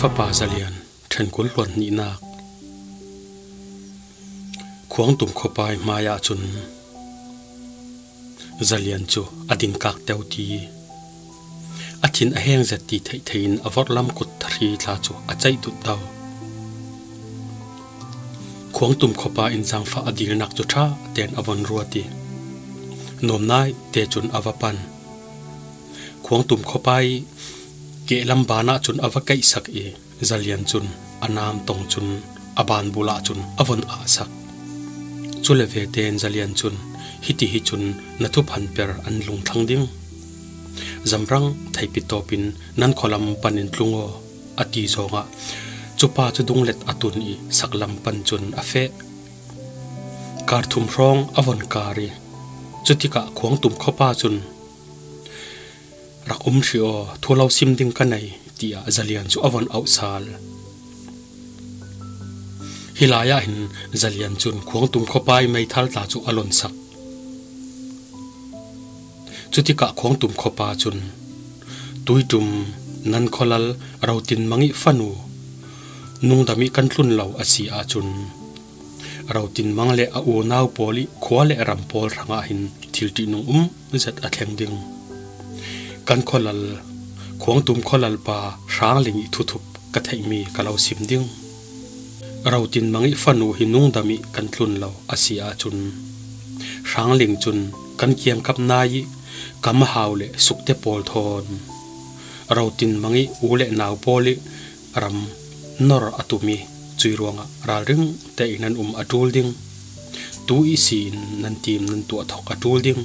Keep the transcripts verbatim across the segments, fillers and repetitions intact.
Fapa Zalian ṭhen kul hluan hnihnak. Khuangtum khuapai hmaiah cun Zalian cu a dingkak teu ti, a thin a heng zet ti theih theih in a vorhlam kut thahri tla cu a ceih dutdo. Khuangtum khuapa in zaangfah a dilnak cu ṭha tein a von ruat i nuam naite cun a va pan. Khuangtum khuapa i kehlam ban ah cun a va kaihsak i Zalian cun a nam tong cun a banbul ah cun a von ahsak. Cule vete in Zalian cun, "Hiti hi cun na thuphan per an lungthlang ding. Zamrang theipit tawpin nan khualam panin tlung aw," a ti zongah cupa cu dunglet a tun i saklam pan cun a feh. Kar thum hrawng a von kar i cutikah Khuangtum khuapa cun, "Rak um hrih aw, thu lo sim ding ka nei," tiah Zalian cu a von auh sal. Hi lai ah hin Zalian cun Khuangtum khuapa i meithal tla cu a lonsak. Cutikah Khuangtum khuapa cun, "Tuiṭum nan khualal Rotin Mang i fanu nungdam i kan tlun lo a si ahcun, Rotin Mang le a unau pawl i khua le ram pawl hrangah hin thilṭihnung um zet a thleng ding. Kan khualal, Khuangtum khualal pa Hrangling i thuthup ka theihmi ka lo sim ding. Rotin Mang i fanu hi nungdam i kan tlun lo a si ahcun, Hrangling cun kan kiangkap nai i kam a hau le sukte pawl thawn Rotin Mang i u le nau pawl i ram nor a tum i cuih ruangah ralring tein nan um a ṭul ding. Tu ihsin nan tim nan tuah thawk a ṭul ding.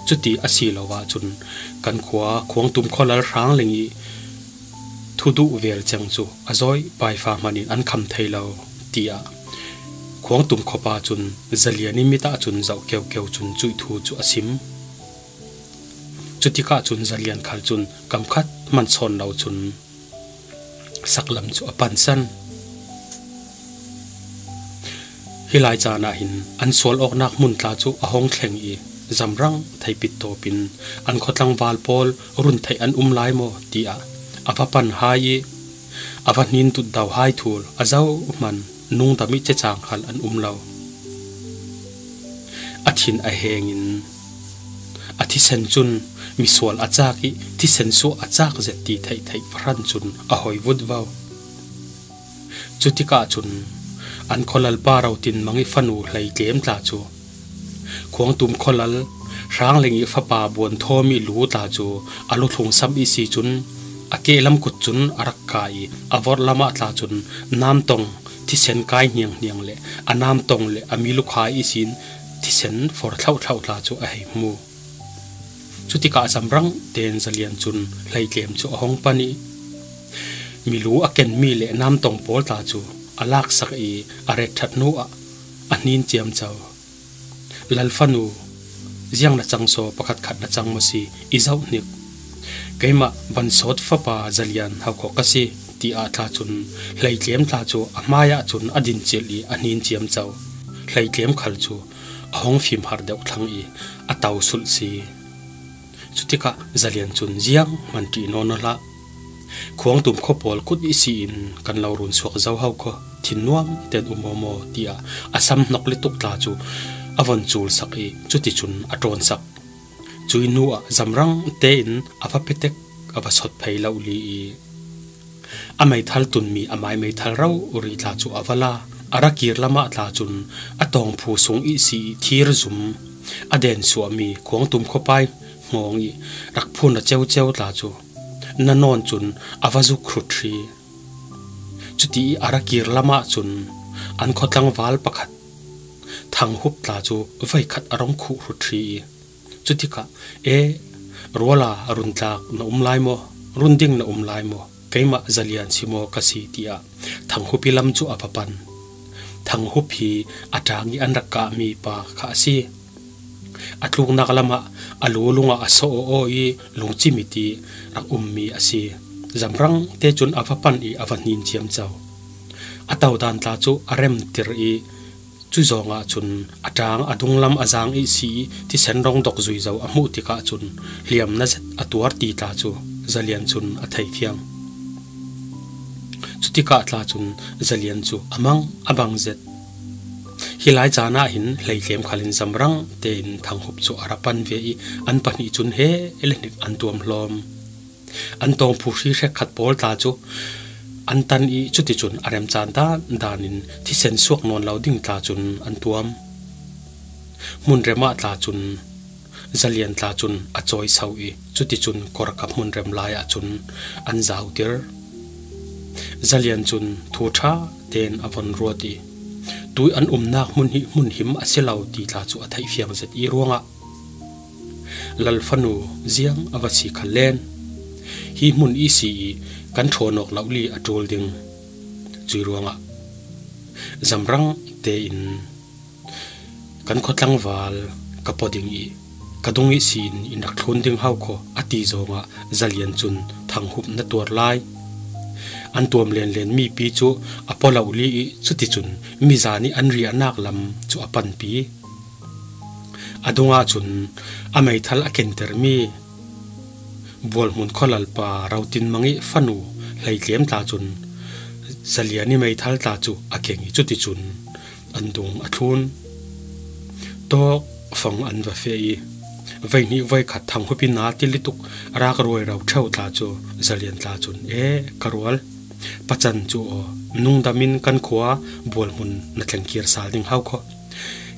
Cuti a si lo ahcun kan khua Khuangtum khualal Hrangling i thuduh vel ceng cu a zawi paifa hman in an kham thei lo," tiah Khuangtum khuapa cun Zalian i mit ahcun zoh keukeu cun cuih thu cu a sim. Cutikah cun Zalian khal cun kamkhat hman sawn lo cun saklam cu a pansan. Hi lai caan ah hin an sual awknak hmun tla cu a hong thleng i zamrang theipit tawpin an khuatlangval pawl run theih an um lai maw tiah a va pan hai i a va hnin dutdo hai thul a zohhmanh nungdam i cecang khal an um lo. A thin a heng in a thisen cun misual a cak i thisen suah a cak zet ti theih theih va hran cun a hoi vutvo. Cutikah cun an khualalpa Rotin Mang i fanu Hleitlem tla cu Khuangtum khualal Hrangling i fapa Buanthaw mi lu tla cu a luthlung sam i si cun a kehlam kut cun a rak ka i a vorhlam ah tla cun namtong thisen kai hnianghniang le a namtong le a mi lukhai ihsin thisen for thlauhthlauh tla cu a hei hmu. Cutikah zamrang tein Zalian cun Hleitlem cu a hong pan i milu a kenmi le namtong pawl tla cu a laksak i a retṭhat hnu ah a hnin ciamco. "Lal fanu, ziang na cang saw, pakhatkhat na cang maw si, i zoh hnik. Keimah Bansawt fapa Zalian Haukhawk ka si," tiah tla cun Hleitlem tla cu a hmaiah cun a din cilh i a hnin ciamco. Hleitlem khal cu a hong fimhar deuh thlang i a to sulh si. Cutikah Zalian cun, "Zianghman ṭih nawn aw hlah. Khuangtum khua pawl kut ihsi in kan lo run suak zo ho kho, thinnuam tein um aw maw," tiah a sam hnok lituk tla cu a von culsak i cuticun a ṭawnsak. Cuih hnu ah zamrang tein a va petek a va sawt phei lo li i a meithal tunmi a mai meithal rori tla cu a va la. A ra kir lamah tla cun a tawngphu sung ihsi i thir zum a densuahmi Khuangtum khuapai hngawng i rak phun a ceuceu tla cu na nawn cun a va zuk hrut hri. Cuti i a ra kir lamah cun an khuatlangval pakhat Thanghup tla cu voikhat a rung khuh hrut hri i cutikah, "E, ruala runtlak na um lai maw? Run ding na um lai maw? Keimah Zalian si maw ka si?" tiah Thanghup i lam cu a va pan. Thanghup hi a ṭang i an rak kahmi pa kha a si. A tluknak lamah a lu lungah a sawh aw aw i lungcim i ti rak ummi a si. Zamrang te cun a va pan i a va hnin ciamco. A todan tla cu a remtir i cu zongah cun a ṭang a dunglam a zaang ihsi i thisen rong dok zui zo a hmuh tikah cun hliamna zet a tuar ti tla cu Zalian cun a thei fiang. Cutikah tla cun Zalian cu a mang a bang zet. Hi lai caan ah hin Hleitlem khal in Zamrang tein Thanghup cu a ra pan ve i an pahnih cun he le hnik an tuam hlawm. An tawngphu hri hrekkhat pawl tla cu an tan i cuticun a remcaan dan dan in thisen suak nawn lo ding tla cun an tuam. Hmunrem ah tla cun Zalian tla cun a cawiso i cuticun Kawrkap hmunrem lai ah cun an zautir. Zalian cun thu ṭha tein a von ruat i tui an umnak hmun hi hmun him a si lo ti tla cu a theih fiang zet i ruangah Lalfanu ziang a va si khal len. Hi hmun i si i kan ṭhawn awk lo li a ṭul ding. Cui ruangah Zamrang tein kan khua tlangval ka paw ding i ka dung ihsin in rak thlun ding hau khaw a ti zawngah Zalian cun Thanghup na tuar lai. An tuam lenlen mipi cu a paw lo li i cuticun mizan i an riahnak lam cu a panpi. A dungah cun a meithal a kentermi Bualhmun khualalpa Rotinmang i fanu Hleitlem tla cun Zalian i meithal tla cu a keng i cuticun an dung a thlun. Tawkfang an va feh i voihnih voikhat Thanghup i na tilituk rak ruai ro ṭheu tla cu Zalian tla cun, "E, ka rual, pacan cu aw, nungdam in kan khua Bualhmun na thlengkir sal ding hau khaw.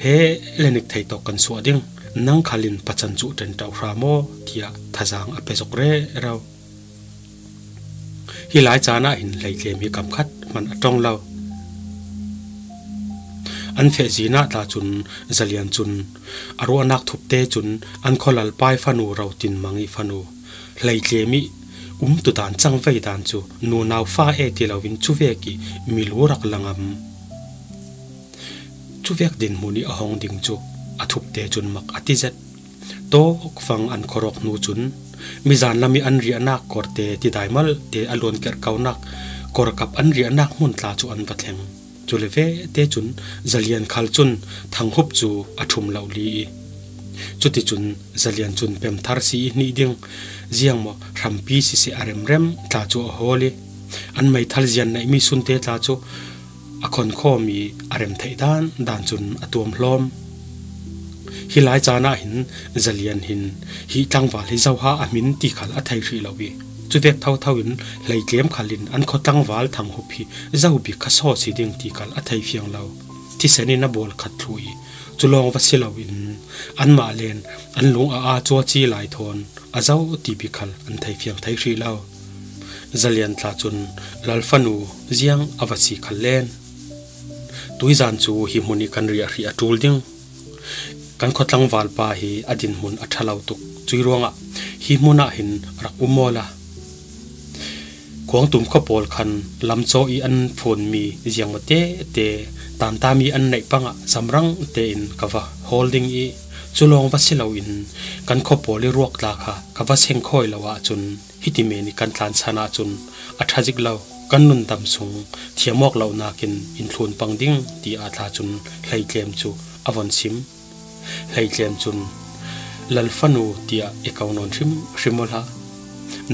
He le nik thei tawk kan suah ding, nang khal in pacan cu ṭen ṭauh hra maw?" tiah thazang a pe zok rero. Hi lai caan ah hin Hleitlem hi kam khat hman a ṭong lo. An feh zin ah tla cun Zalian cun a ruahnak thupte cun an khualalpa i fanu Rotinmang i fanu Hleitlem i umtudan cangvei dan cu nunau fa e ti loin cuvek i milu rak langam. Cuvek dinhmun i a hong ding cu a thupte cun mak a ti zet. Tawkfang an khuarawk hnu cun mizan lam i an riahnak Kawrte tidai malte a luan kerhkonak Kawrkap an riahnak hmun tla cu an va thleng. Cule vete cun Zalian khal cun Thanghup cu a ṭhum lo li i cuticun Zalian cun pemthar si i hnih ding ziangmaw hrampi siseh a remrem tla cu a hawl i an meithal zian neihmi sunte tla cu a khonkhawm i a rem theih dan dan cun a tuam hlawm. Hi lai caan ah hin Zalian hin hi tlangval hi zoha a hmin ti khal a thei hrih lo i cuvek thotho in Hleitlem khal in an khua tlangval Thanghup hi zo bik kha saw si ding ti khal a thei fiang lo. Thisen in a bawl khat thluh i cu lawng va si loin anmah len an lung a aa cuaci lai thawn a zo ti bik khal an thei fiang thei hrih lo. Zalian tla cun Lalfanu ziang a va si khal len. Tuizan cu hi hmun i kan riah hrih a ṭul ding. Kan khua tlangval pa hi a dinhmun a ṭha lo tuk. Cui ruangah hi hmun ah hin rak um awla. Khuangtum khua pawl khan lamcaw i an phunmi ziangmaw tete tantami an neih pangah Zamrang tein ka va hawl ding i cu lawng va si loin kan khua pawl i ruak tla kha ka va seng khawi lo ahcun hiti men i kan tlansan ahcun a ṭha zik lo, kan nundam sung thiam awk lo nakin in thlun pang ding, tiah tla cun Hleitlem cu a von sim. Hleitlem cun, "Lalfanu," tiah i ko nawn hrim hrim aw hlah.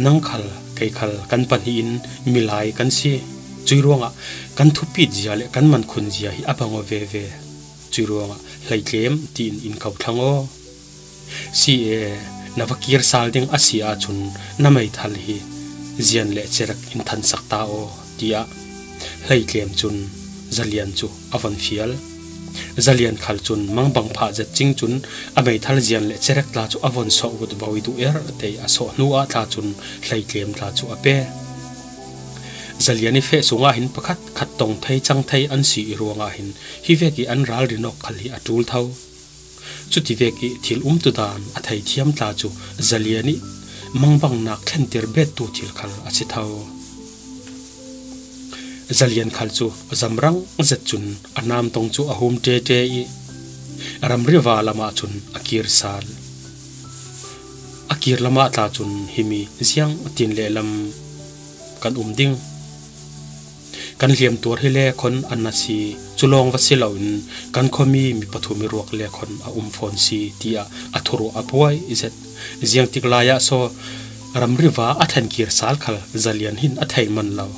"Nang khal, kei khal kan pahnih in milai kan si. Cui ruangah kan thupit zia le kan mankhun zia hi a bang aw veve. Cui ruangah Hleitlem tiin in ko thlang aw. Si e, na va kir sal ding a si ahcun na meithal hi zian le cerek in thansak ta aw," tiah Hleitlem cun Zalian cu a von fial. Zalian khal cun mangbang phah zet cing cun a meithal zian le cerek tla cu a von sawh ut voi duh er te a sawh hnu ah tla cun Hleitlem tla cu a pe. Zalian i feh sungah hin pakhat khat tong thei cang thei an si i ruangah hin hi vek i an ralrin awk khal hi a ṭul tho. Cuti vek i thil umtudan a theithiam tla cu Zalian i mangbangnak thlenter bettu thil khal a si tho. Zalian khal cu Zamrang zet cun a namtong cu a hum ṭeṭe i ramri va lamah cun a kir sal. A kir lamah tla cun himi ziang tin le lam kan um ding. Kan hliamtuar hi le khon an na si, cu lawng va si loin kan khuami mi pathum i ruak le khon a um fawn si, tiah a thuruah a puai zet. Ziangtik lai ah saw ramri va a thlenkir sal khal Zalian hin a thei man lo.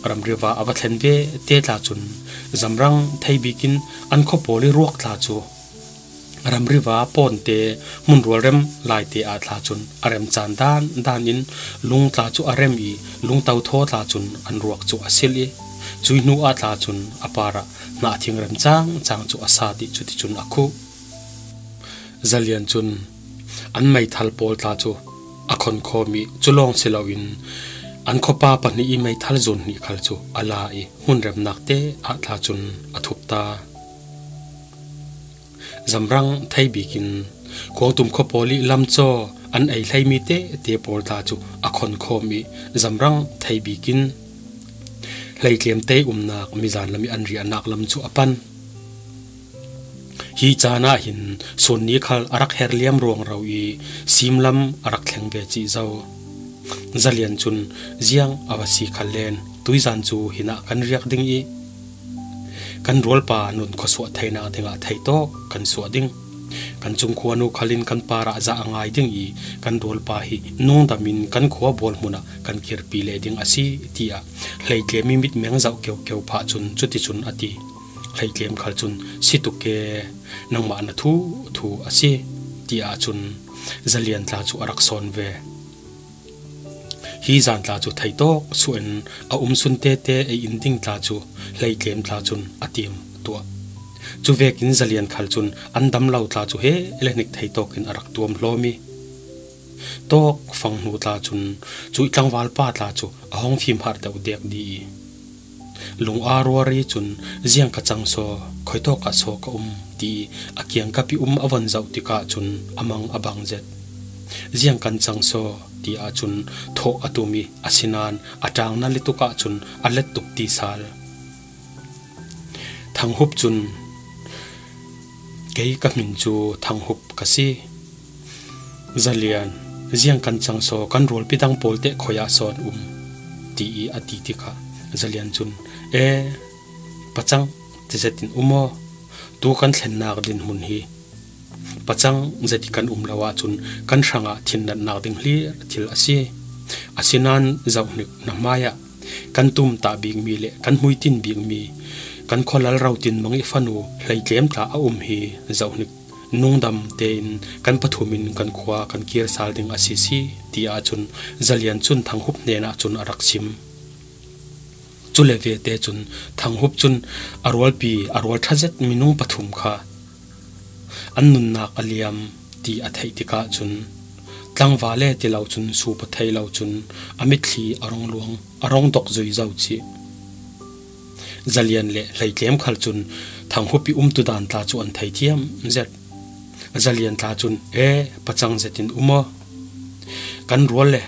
ramri va a va thlen ve te tla cun, zamrang thei bikin an khua pawl i ruak tla cu ramri va pawnte hmun rualrem laite ah tla cun a rem caan dan dan in lung tla cu a rem i lungto thaw tla cun an ruak cu a silh i cuih hnu ah tla cun a parah hnahthing rem cang cang cu a sa ti cuticun a khuh. Zalian cun an meithal pawl tla cu a khonkhawm i cu lawng si loin an khuapa pahnih i meithal zun hnih khal cu a la i hmun remnak te ah tla cun a thup ta. Zamrang thei bikin Kuangtum khua pawl i lamcaw an ei hleimi te te pawl tla cu a khonkhawm i zamrang thei bikin hleitlem te umnak mizan lam i an riahnak lam cu a pan. Hi caan ah hin suanni khal a rak her liam ruangro i simlam a rak thleng ve cih zo. Zalian cun ziang a va si khal len tuizan cu hinah kan riak ding i kan rualpa nun khuasuah theinak dingah theitawk kan suah ding. Kan cungkhua nu khal in kan parah zah a ngai ding i kan rualpa hi nungdam in kan khua bual hmun ah kan kirpi leh ding a si, tiah hleitlem i mitmeng zoh keukeu phah cun cuticun a ti. Hleitlem khal cun, si tuk ke, nangmah na thu thu a si, tiah cun Zalian tla cu a rak sawn ve. Hi zan tla cu theitawk suah in a um sun tete ei in ding tla cu hleitlem tla cun a tim tuah. Cu vekin Zalian khal cun an dam lo tla cu he le hnik theitawk in a rak tuam hlawm i tawk fanghnu tla cun cuih tlangval pa tla cu a hong fimharh deuh dek dih i lung aa ruari cun, ziang ka cang saw, khuitawk ah saw ka um ti i a kiangkap i um a von zoh tikah cun a mang a bang zet. Ziang kan cang saw ti ahcun thawh a tum i asinain a ṭang nal i tuk ahcun a let tuk ti sal. Thanghup cun, kei ka hmin cu Thanghup ka si. Zalian, ziang kan cang saw, kan rualpi dang pawl teh khoi ah sawn um, ti i a ti tikah Zalian cun, e, pacang ti zetin um aw, tu kan thlennak dinhmun hi pacang zet i kan um lo ahcun kan hrangah thinnatnak ding hlir thil a si. Asinain zohhnik na hmaiah kan tumtah bikmi le kan hmuitin bikmi kan khualal rotin mangih fanu hleitlem tla a um hi zohhnik nungdam tein kan pathum in kan khua kan kir sal ding a si si, ti ahcun Zalian cun Thanghup hnenah cun a rak sim. Cule vete cun Thanghup cun a rualpi, a rual ṭha zet minung pathum kha an nunnak a liam ti a theih tikah cun tlangval e ti lo cun sup a thei lo cun a mitthli a rong luang, a rong dok zui zo cih. Zalian le hleitlem khal cun Thanghup i umtu dan tla cu an thei thiam zet. Zalian tla cun, e, pacang zetin um aw. Kan rual le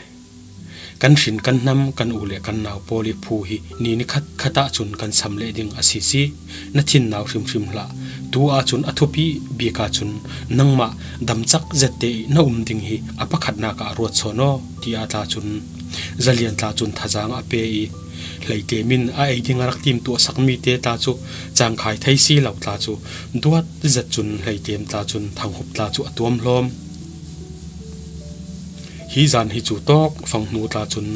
kan hrin, kan hnam, kan u le kan nau pawl i phu hi ni nikhat khat ahcun kan sam leh ding a si si. Na thin nau hrimhrim hlah. Tu ahcun a thupi bik ahcun nangmah damcak zette i na um ding hi a pakhatnak ah ruat sawn aw, tiah tla cun Zalian tla cun thazaang a pe i hleitlem in a ei ding a rak timtuah sakmi te tla cu cangkhai thei si lo tla cu duat zet cun hleitlem tla cun Thanghup tla cu a tuam hlawm. Hi zan hi cu tawk fanghnu tla cun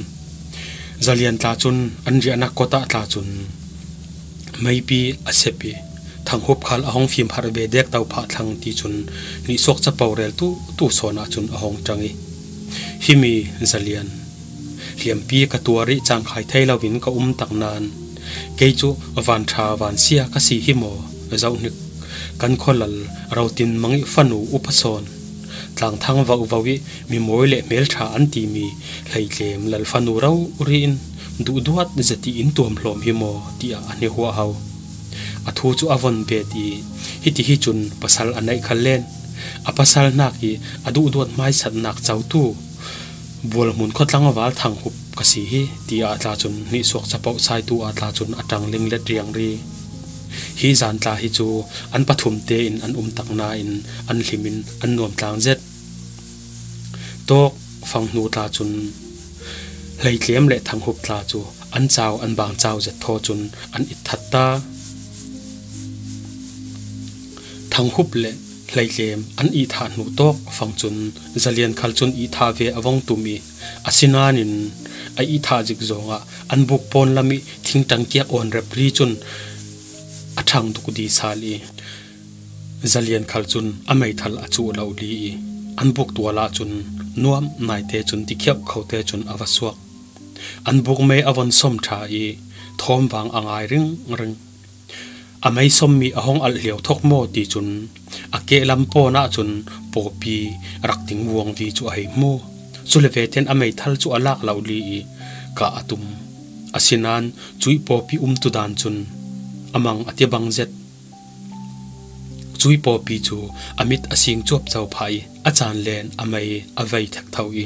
Zalian tla cun an riahnak kawt ah tla cun meipi a sep i Thanghup khal a hong fimharh ve dek to phah thlang ti cun nihsuak capo rel tu tu sawn ah cun a hong ṭang i, himi Zalian, hliampi ka tuar i cangkhai thei loin ka um tak nain kei cu vanṭha vansia ka si hi maw? Zohhnik kan khualal rotin mangih fanu upa sawn tlangthang vovo i mimawi le hmelṭha an timi hleitlem lal fanu rori in duhduat zet i in tuam hlawm hi maw, tiah a hnihuahho. A thu cu a von bet i, hiti hi cun pasal a neih khal len a pasal hnak i a duhduat hmaisatnak cotu bualhmun khuatlangval Thanghup ka si hi, tiah tla cun nihsuak capoh saitu ah tla cun a ṭang linglet riangri. Hi zan tla hi cu an pathum tein an um tak nain an hlim in an nuam tlang zet. Tawk fanghnu tla cun hleitlem le Thanghup tla cu an cau an bang cau zet thaw cun an itthat ta. Thanghup le Hleitlem an ihthah hnu tawk fang cun Zalian khal cun ihthah ve a vong tum i, a sinanin a ihthah zik zawngah an buk pawn lam i thingtang kiak awn rep li cun a ṭhang duk di sal i, Zalian khal cun a meithal a cuh lo li i, an buk tual ah cun nuam naite cun tikhiauh khote cun a va suak. An buk mei a von sawm ṭha i, thawm vang a ngai ringring. A mei sawmmi a hong alh lio thok maw ti cun a kehlam pawn ah cun pawpi rak ting vuangvi cu a hei hmu. Cule veten a meithal cu a lak lo li i kah a tum. Asinain cuih pawpi umtu dan cun a mang a ti bang zet. Cuih pawpi cu a mit a sing cuapco phah i a caan len a mei a vei thektho i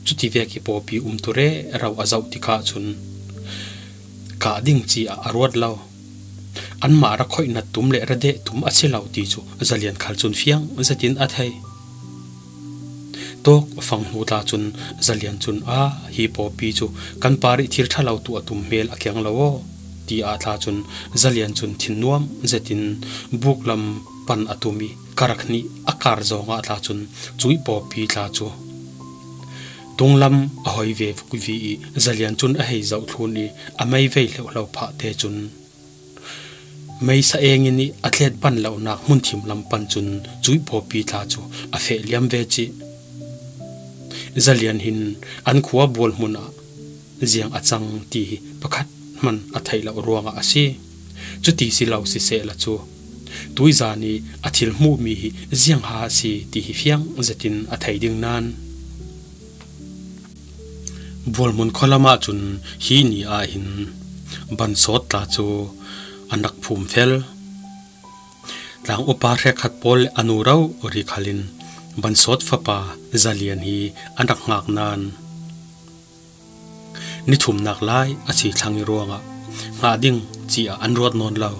cuti vek i pawpi umtu rero a zoh tikah cun kah ding ci ah a ruat lo. Anmah ra khoihnat tum le ra deh tum a si lo ti cu Zalian khal cun fiang zetin a thei. Tawk fang hnu ta cun Zalian cun, "A, hi pawpi cu kan par i thil ṭha lo tu a tum hmel a keng lo aw," ti ah tla cun Zalian cun thinnuam zetin buk lam pan a tum i karak hnih a kar zawngah tla cun cuih pawpi tla cu tunglam a hoi ve vukvi i Zalian cun a hei zoh thlun i a mei vei hleuhlo phah te cun meisa engin i a tlet pan lonak hmunthim lam pan cun cuih pawpi tla cu a feh liam ve cih. Zalian hin an khua bual hmun ah ziang a cang ti hi pakhat hman a theih loh ruangah a si. Cuti si lo sisehla cu tuizan i a thil hmuhmi hi ziangha a si ti hi fiang zetin a thei ding nain bualhmun khualam ah cun hi ni ah hin bansawt tla cu an rak phum fel. Tlang upa hrekkhat pawl le a nu rori khal in bansawt fapa Zalian hi an rak hngak nain ni thumnak lai a si thlang i ruangah hngah ding ci ah an ruat nawn lo.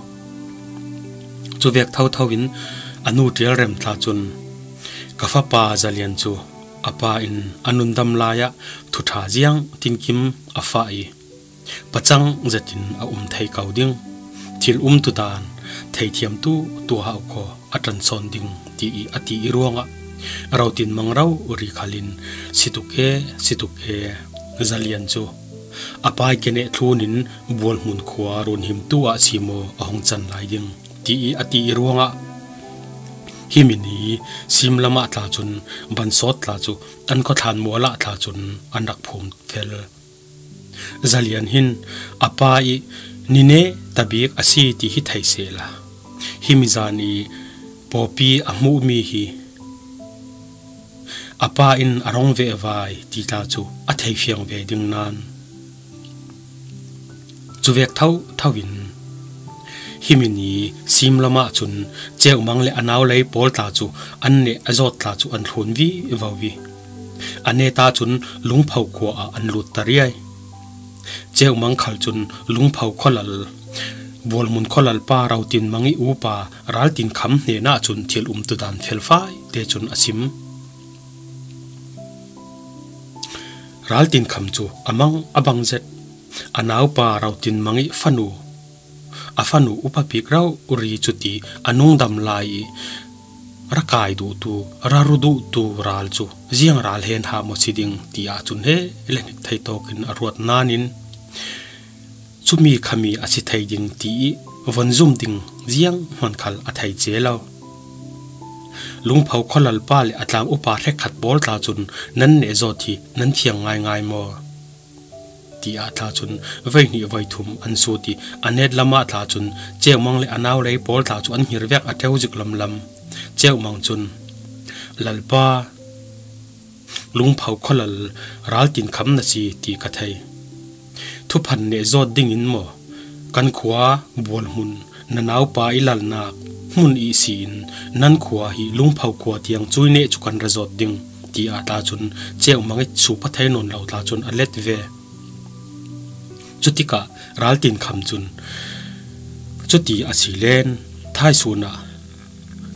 Cuvek thotho in a nu ṭialrem tla cun, "Ka fapa Zalian cu a pa in a nundam lai ah thuṭha ziang tinkim a fah i pacang zetin a um thei ko ding. Thil umtu dan theithiamtu tuahau khaw a ṭan sawn ding," ti i a ti i ruangah rotin mang rori khal in, "Si tuk e, si tuk e, Zalian cu a pai ke neh thlun in bualhmun khua runhimtu ah si maw a hong can lai ding," ti i a ti i ruangah himi ni sim lamah tla cun bansawt tla cu an khuathlan mual ah tla cun an rak phum fel. Zalian hin a pa i nine tabik a si ti hi thei sehla, himi zan i pawpi a hmuhmi hi a pa in a rong ve vai ti tla cu a thei fiang ve ding nain cuvek thotho in himi ni sim lamah cun Ceumang le a nau lei pawl tla cu an neh a zawt tla cu an thlun vivo i a neta cun Lungpho khua ah an lut ta riai. Ceumang khal cun Lungpho khualal, bualhmun khualal pa Rotin Mang i upa Raltin Kham hnenah cun thil umtu dan felfai te cun a sim. Raltin Kham cu a mang a bang zet. A naupa Rotin Mang i fanu, a fanu upa bik rori cuti a nungdam lai i ra kai duhtu, ra ru duhtu ral cu ziang ral hen hah maw si ding ti ah cun he le hnik thei tawkin a ruat nain cumi khami a si thei ding ti i von zum ding ziang hman khal a thei ce lo. Lungpho khualal pa le a tlang upa hrekkhat pawl tla cun nan neh zawt hi nan fiang ngaingai maw? Ti ah tla cun voi hnih voi thum an sut i a net lamah tla cun Ceumang le a nau lei pawl tla cu an hngir vek a ṭeu zik lamlam. Ceumang cun, "Lalpa, Lungpho khualal Raltin Kham na si ti ka thei. Thuphan neh zawt dingin maw kan khua bualhmun na naupa i lalnak hmun ihsi in nan khua hi Lungpho khua tiang cui neh cu kan ra zawt ding," ti ah tla cun Ceumang i supa thei nawn lo tla cun a let ve. Cutikah Raltin Kham cun, "Cuti a si len thaisun ah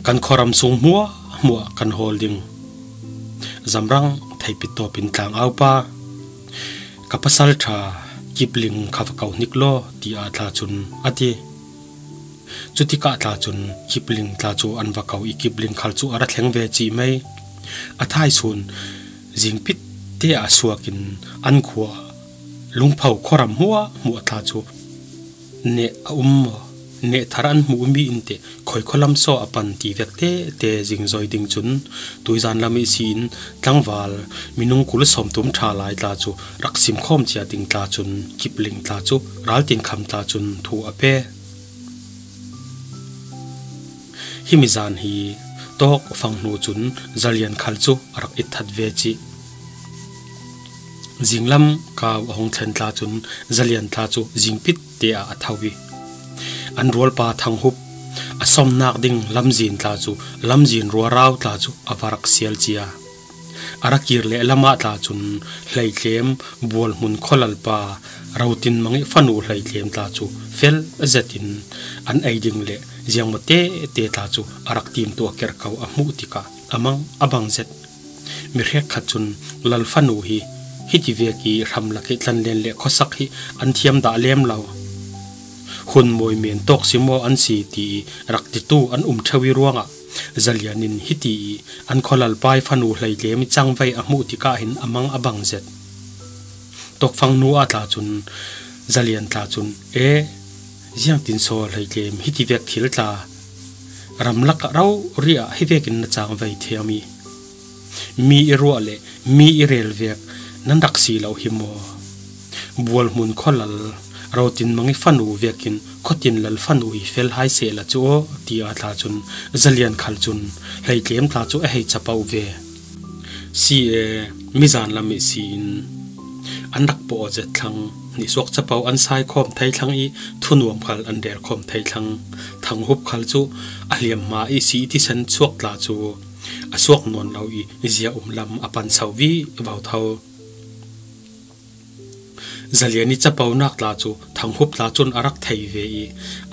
kan khuaram sung hmuahhmuah kan hawl ding. Zamrang theipit tawpin tlang aupa, ka pasalṭha Kipling kha va ko hnik law," ti ah tla cun a ti. Cutikah tla cun Kipling tla cu an va ko i Kipling khal cu a ra thleng ve cih mai. A thaisun zingpit te ah suakin an khua Lungpho khuaram hmuahhmuah tla cu neh a um maw, neh thar an hmuh mi in teh khoi khualam saw a pan ti vek tete zingzoi ding cun tuizan lam ihsi in tlangval minung kul sawmthum ṭha lai tla cu rak sim khawm cia ding tla cun Kipling tla cu Raltinkham tla cun thu a pe. Himi zan hi tawk fang hnu cun Zalian khal cu a rak itthat ve cih. Zinglam kau a hung thlen tla cun Zalian tla cu zingpit te ah a tho i an rualpa Thanghup a sawmnak ding lamzin tla cu lamzin ruarau tla cu a va rak sial cia. A ra kir lehlam ah tla cun Hleitlem Bualhmun khualalpa Rotinmang i fanu Hleitlem tla cu fel zetin an ei ding le ziangmaw tete tla cu a rak timtuah kerh ko a hmuh tikah a mang a bang zet. Mi hrekkhat cun lal fanu hi hiti vek i hramlak hi tlanlen le khuasak hi an thiam dah lem lo. Hun mawi men tawk si maw an si ti i rak titu an um ṭheu i ruangah Zalian in hiti i an khualalpa i fanu Hleitlem i cangvei a hmuh tikah hin a mang a bang zet. Tawkfang hnu ah tla cun Zalian tla cun, e, ziangtin saw Hleitlem hiti vek thil tla ramlak ah rori ah hi vekin na cangvei thiam i mi i ruah le mi i rel vek nan rak si lo hi maw? Bualhmun khualal Rotinmang i fanu vekin khuatin lal fanu hi fel hai sehla cu aw, tiah tla cun Zalian khal cun Hleitlem tla cu a hei capoh ve. Si e, mizan lam ihsi in an rak pawh zet thlang, nihsuak capo an sai khawm thei thlang i thunuam khal an rel khawm thei thlang. Thanghup khal cu a hliamhma ihsi i thisen chuak tla cu a suak nawn lo i zia um lam a pan so vivo tho. Zalian i caponak tla cu Thanghup tla cun a rak thei ve i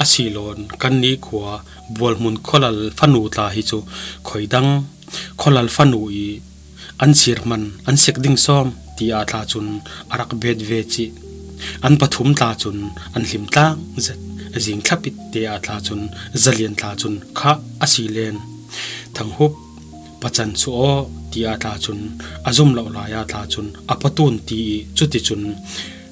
a silawn kannih khua Bualhmun khualal fanu tla hi cu khoidang khualal fanu i an sir hman an sik ding sawm tiah tla cun a rak bet ve cih. An pathum tla cun an hlim tlang zet. Zing thlapit te ah tla cun Zalian tla cun khah a si len. Thanghup, pacan suh aw, tiah tla cun a zum lo lai ah tla cun a patun ti i cuticun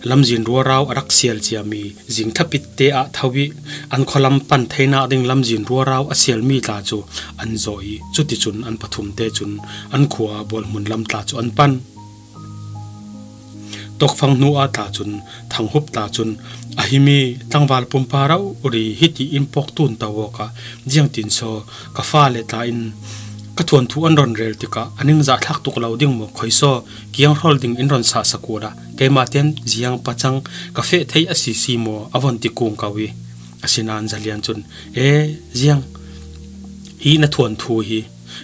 lamzin ruarau a rak sial ciami zing thlapit te ah tho i an khualam pan theinak ding lamzin ruarau a sialmi tla cu an zawh i cuticun an pathum te cun an khua Bualhmun lam tla cu an pan. Tawkfang hnu ah tla cun Thanghup tla cun a himi tlangval pumpa rori hiti in pawk tun to awkah ziangtin saw ka fale tla in ka thuanthu an ron rel tikah a ningzah thlak tuk lo ding maw, khoi saw kianghrawl ding in ron sahsak ula keimah ten ziang pacang ka feh thei a sisi maw a von ti kung ko i asinain Zalian cun, e, ziang hi na thuanthu hi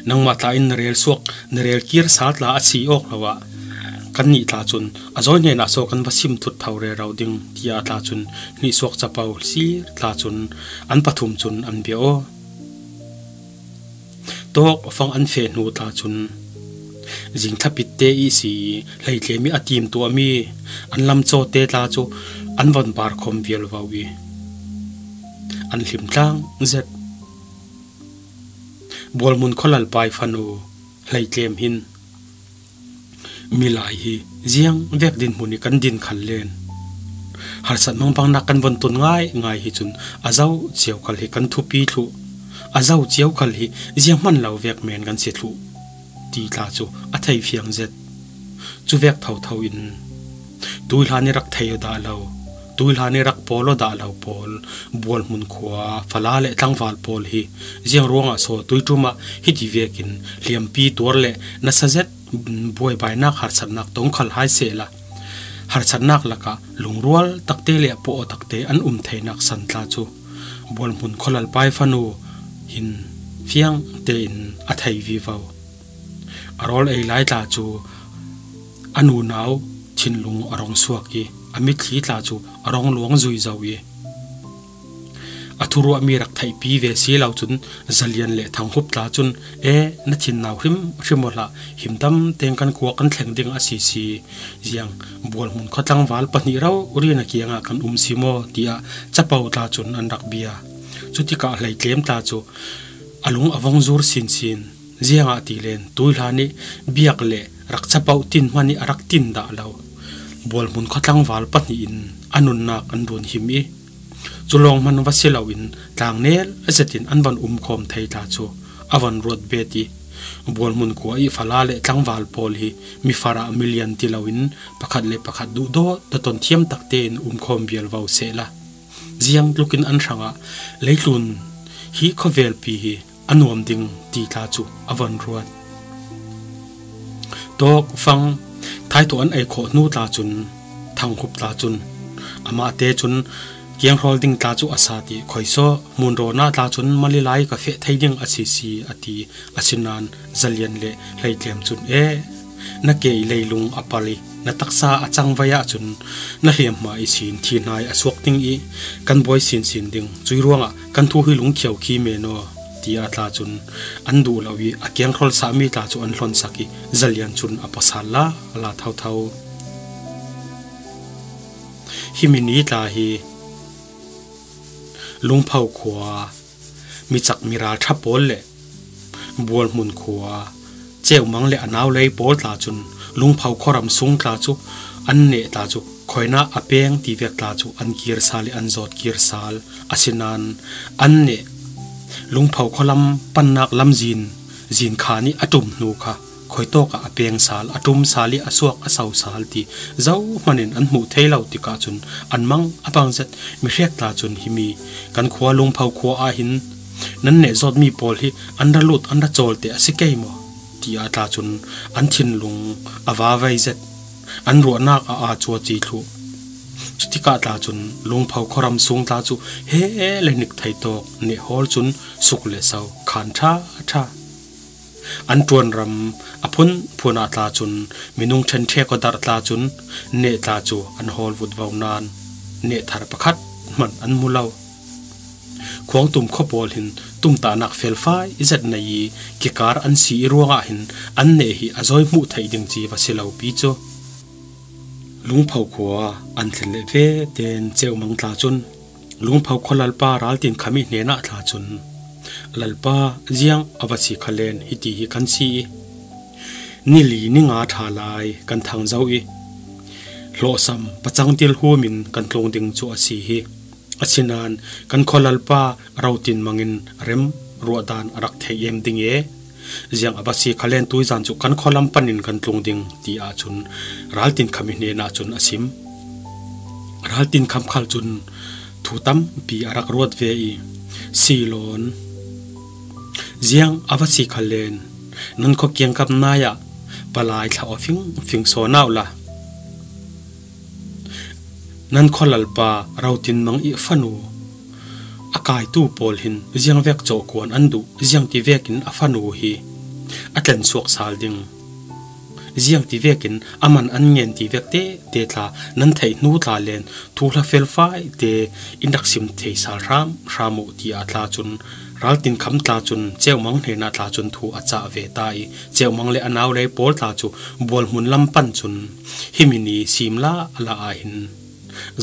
nangmah tla in na rel suak, na rel kir sal tla a si awk lo ah kannih tla cun a zawi hnenah saw kan va sim thut tho rero ding, tiah tla cun nihsuak capo sir tla cun an pathum cun an bia aw. Tawk fang an feh hnu tla cun zing thlapit te ihsi i Hleitlem i a timtuahmi an lamcaw te tla cu an von par khawm vialvo i an hlim tlang zet. Bualhmun khualal pai fanu Hleitlem hin milai hi ziang vek dinhmun i kan din khal len. Harsat mangbangnak kan von tun ngai ngai hi cun a zo cio khal hi kan thupi thluh. A zo cio khal hi ziang hman lo vek men kan si thluh ti tla cu a thei fiang zet. Cu vek thotho in tuihlan i rak thei aw dah lo, tuihlan i rak pawl aw dah lo pawl, Bualhmun khua fala le tlangval pawl hi ziang ruangah saw tuiṭum ah hiti vekin hliampi tuar le nasa zet buaibainak harsatnak tong khal hai sehla harsatnak lakah lungrual takte le pawh takte an um theinak san tla cu Bualhmun khualal pai fanu hin fiang tein a thei vivo. A rawl ei lai tla cu a nunau thinlung a rong suak i a mitthli tla cu a rong luang zui zo i a thuruahmi rak theihpi ve si lo cun Zalian le Thanghup tla cun, e, na thinnau hrim hrim aw hlah, himdam teng kan khua kan thleng ding a sisi ziang Bualhmun khua tlangval pahnih rori na kiangah kan um si maw, tiah capo tla cun an rak bia. Cutikah Hleitlem tla cu a lung a vong zur sinsin. Ziangahtile tuihla nih biak le rak capoh tin hmanh ih a rak tin dah lo. Bualhmun khuatlangval pahnih in a nunnak an run him ih, cu lawng hman va si loin tlangnel zetin an van umkhawm thei tla cu a van ruat bet ih, Bualhmun khua ih fala le tlangval pawl hi mi farah milian ti loin pakhat le pakhat duhdawt taton thiam takte in umkhawm vialvo sehla, ziang tlukin an hrangah leitlun hi khuavelpi hi a nuam ding ti tla cu a van ruat. Tawkfang thaithaw an ei khawh hnu tla cun Thanghup tla cun amahte cun kianghrawl ding tla cu a sat ih, khoisaw hmunrawnah tla cun Malilai ka feh thei ding a sisi a ti. Asinain Zalian le Hleitlem cun, e, na ke ih leilung a pal ih na taksa a cangvai ahcun na hliamhma ihsin thihnai a suak ding ih kan buai sinsin ding. Cui ruangah kan thu hi lungkhiau khi men aw, tiah tla cun an duh lo ih a kianghrawl sahmi tla cu an hlonsak ih Zalian cun a pasal la a la thotho. Himi ni tla hi Lungpho khua micak miral ṭha pawl le Bualhmun khua Ceumang le a naulei pawl tla cun Lungpho khuaram sung tla cu an neh tla cu khuainah a peng tivek tla cu an kir sal ih an zawt kir sal. Asinain an neh Lungpho khualam pannak lamzin zin kha nih a ṭum hnu kha khuaitawk ah a peng sal, a ṭum sal ih a suak a so sal ti zohman in an hmuh thei lo tikah cun an mang a bang zet. Mi hrek tla cun, himi kan khua Lungpho khua ah hin nan neh zawtmi pawl hi an ra lut, an ra cawlte a si kei maw? Tiah tla cun an thinlung a vavai zet, an ruahnak a aa cuaci thluh. Cutikah tla cun Lungpho khuaram sung tla cu he le nik thei tawk neh hawl cun suk le so khan ṭha ṭha. An ṭuanram a phunphun ah tla cun minung ṭhenṭhek aw darh tla cun neh tla cu an hawl vutvo nain neh thar pakhat hmanh an hmu lo. Khuangtum khua pawl hin tumtahnak felfai zet nei ih kikar an si ih ruangah hin an neh hi a zawi hmuh theih ding ci va si lopi cu. Lungpho khua an thlin leh ve tein Ceumang tla cun Lungpho khualalpa Raltinkham ih hnenah tla cun, Lalpa, ziang a va si khalen hiti hi kan si ih, nili ni nga ṭha lai kan thang zo ih, hlawhsam pacang tilhum in kan tlung ding cu a si hi. Asinain kan khualalpa Rotinmang in rem ruahdan a rak theih em ding e? Ziang a va si khalen tuizan cu kan khualam panin kan tlung ding, tiah cun Raltinkham ih hnenah cun a sim. Raltinkham khal cun thu tampi a rak ruat ve ih, silawn, ziang a va si khalen nan khua kiangkap nai ah palai thlah aw fingfing sawn uh la. Nan khualalpa Rotinmang ih fanu a kaitu pawl hin ziangvek cawhkuan an duh, ziangtivekin a fanu hi a tlensuak sal ding, ziangtivekin a man an ngen tivek tete tla nan theih hnu tla len thuhla felfai te in rak sim thei sal hram hram uh, tiah tla cun Raltinkham tla cun Ceumang hnenah tla cun thu a cah ve ta ih, Ceumang le a naulei pawl tla cu Bualhmun lam pan cun himi ni sim la la ah hin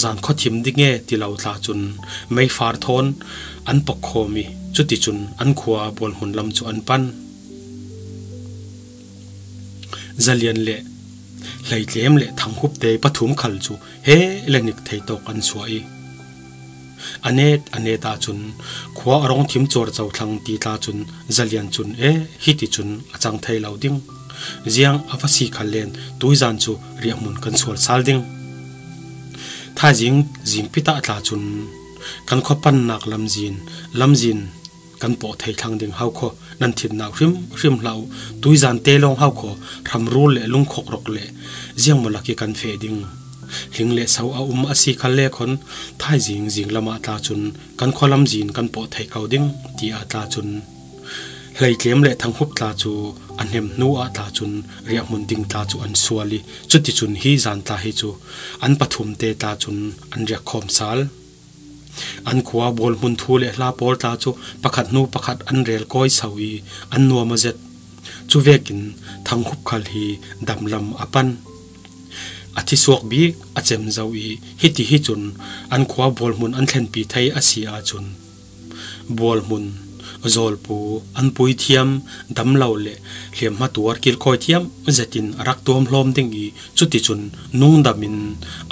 zan khuathim ding e ti lo tla cun meifar thawn an pokkhawm ih, cuticun an khua Bualhmun lam cu an pan. Zalian le Hleitlem le Thanghup te pathum khal cu he le nik thei tawk an suah ih, a net a net ahcun khua a rong thim cuar cothlang ti tla cun Zalian cun, e, hiti cun a cang thei lo ding. Ziang a va si khalen tuizan cu riahhmun kan sual sal ding. Thaizing zingpit ah tla cun kan khua pannak lamzin, lamzin kan pawh thei thlang ding hau khaw nan thinnak hrimhrim hlah uh. Tuizan te lawng hau khaw hramrul le lungkhok rawk le ziangmaw lak ih kan feh ding. Hling le so a um a si khal le khawn thaizing zing lamah tla cun kan khua lamzin kan pawh thei ko ding, tiah tla cun Hleitlem le Thanghup tla cu a hnem hnu ah tla cun riahhmun ding tla cu an sual ih, cuticun hi zan tla hi cu an pathum te tla cun an riakkhawm sal. An khua Bualhmun thu le hla pawl tla cu pakhat hnu pakhat an rel kawi so ih an nuam aw zet. Cuvekin Thanghup khal hi damlam a pan. A thisuak bik a cem zo ih, hiti hi cun an khua Bualhmun an thlenpi thei a si ahcun bualhmun, zawlpu, an puithiam, damlo le hliamhma tuar kilkhawi thiam zetin a rak tuam hlawm ding i, cuticun nungdamin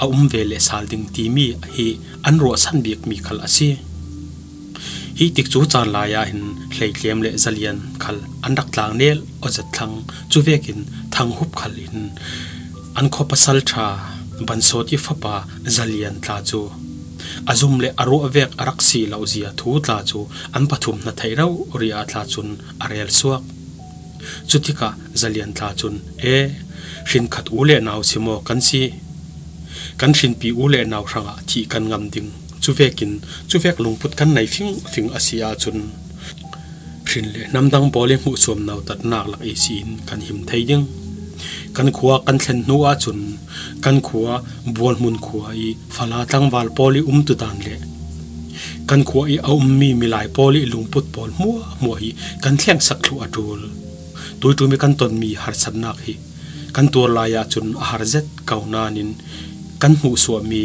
a um ve le sal ding timi hi an ruahsan bikmi khal a si. Hi tikcu caan lai-ah hin Hleitlem le Zalian khal an rak tlang nel aw zet thlang. Cuvekin Thanghup khal in an khuapasal ṭha Bansawt i fapa Zalian tla cu a zum le a ruah vek a rak si lo zia thu tla cu an pathum hna theih rori ah tla cun a rel suak. Cutikah Zalian tla cun, "E, hrinkhat u le nau si maw kan si? Kan hrinpi u le nau hrangah thih kan ngam ding. Cuvekin cuvek lungput kan nei fingfing a si ahcun hrin le hnamdang pawl i hmuhsuam nautatnak lak i si in kan him thei ding. Kan khua kan thlen hnu ahcun kan khua bualhmun khua i fala tlangval pawl i umtudan le kan khua i a ummi milai pawl i lungput pawl hmuahhmuah hi kan thlengsak thluh a ṭul. Tuiṭum i kan tonmi harsatnak hi kan tuar lai ahcun a har zet ko nain kan hmuhsuahmi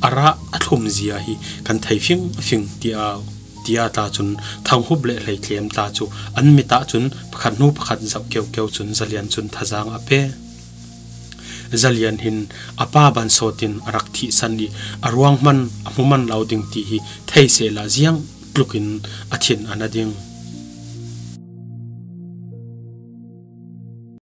a rah a thlum zia hi kan thei fingfing," tiah, tiah tla cun Thanghup le Hleitlem tla cu an mit ahcun pakhat hnu pakhat zoh keukeu cun Zalian cun thazaang a pe. Zalian hin a pa Bansawt in a rak thihsan i a ruang hman a hmu man lo ding ti hi thei sehla ziang tlukin a thin a na ding.